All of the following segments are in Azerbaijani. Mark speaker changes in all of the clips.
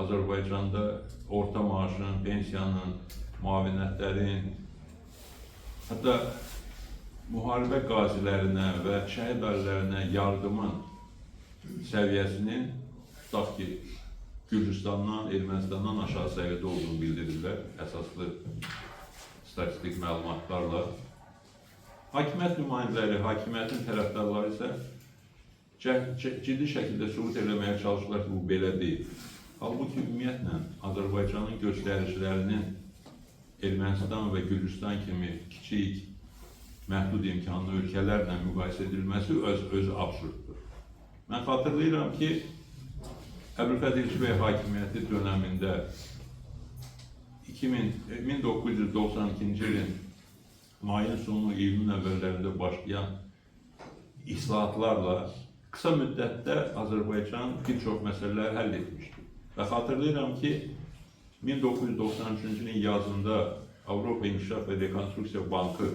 Speaker 1: Azərbaycanda orta maaşın, pensiyanın, müavinətlərin, hətta müharibə qazilərinə və şəhid ailələrinə yardımın səviyyəsinin, tutaq ki, Gürcüstandan, Ermənistandan aşağı səviyyədə olduğunu bildirirlər, əsaslı statistik məlumatlarla. Hakimiyyət nümayəndələri, hakimiyyətin tərəfdarları isə ciddi şəkildə sübut eləməyə çalışırlar ki, bu belə deyil. Halbuki ümumiyyətlə Azərbaycanın göstəricilərinin Ermənistan və Gürcüstan kimi kiçik, məhdud imkanlı ölkələrlə müqayisə edilməsi özü absurddur. Mən xatırlayıram ki, Əbülfəz Elçibəy hakimiyyəti dönəmində 1992-ci ilin mayın sonu, iyunun əvvəllərində başlayan islahatlarla qısa müddətdə Azərbaycan bir çox məsələləri həll etmişdi. Və xatırlayıram ki, 1993-cü ilin yazında Avropa İnkişaf və Rekonstruksiya Bankı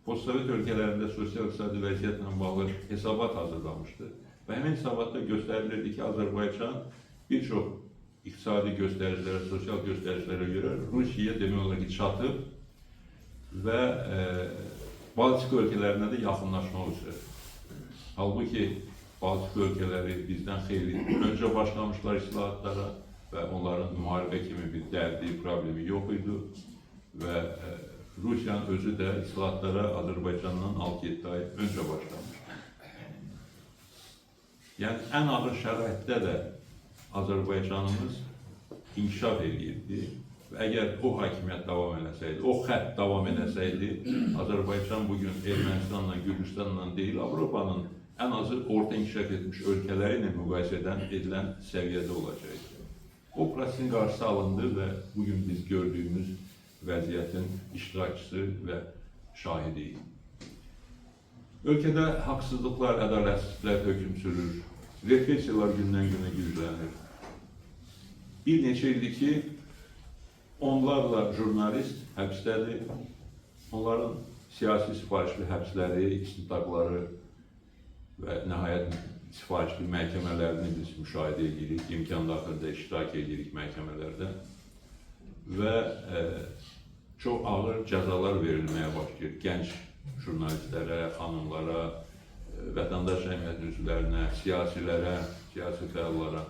Speaker 1: postsovet ölkələrində sosial-iqtisadi vəziyyətlə bağlı hesabat hazırlamışdı. Və həmin hesabatda göstərilirdi ki, Azərbaycan bir çox iqtisadi göstəricilərə, sosial göstəricilərə görə Rusiyaya demək olar ki, çatıb və Baltik ölkələrinə də yaxınlaşmaq üzrə. Halbuki Baltik ölkələri bizdən xeyli öncə başlamışlar islahatlara və onların müharibə kimi bir dərdi, problemi yox idi və Rusiyanın özü də islahatlara Azərbaycandan 6-7 ay öncə başlamışdı. Yəni ən ağır şəraitdə də Azərbaycanımız inkişaf eləyirdi. Və əgər o hakimiyyət davam eləsəydi, o xətt davam eləsəydi, Azərbaycan bugün Ermənistanla, Gürcüstanla deyil, Avropanın ən azı orta inkişaf etmiş ölkələri ilə müqayisə edilən səviyyədə olacaqdı. O prosesin qarşısı alındı və bugün biz gördüyümüz vəziyyətin iştirakçısı və şahidiyik. Ölkədə haqsızlıqlar, ədalətsizliklər hökm sürür. Repressiyalar gündən günə güclənir. Bir neçə ildir ki, onlarla jurnalist həbsdədir. Onların siyasi sifarişli həbsləri, istintaqları və nəhayət sifarişli məhkəmələrini biz müşahidə edirik, imkan daxilində iştirak edirik məhkəmələrdə və çox ağır cəzalar verilməyə başlayır gənc jurnalistlərə, xanımlara, vətəndaş cəmiyyətinin üzvlərinə, siyasilərə, siyasi fəallara.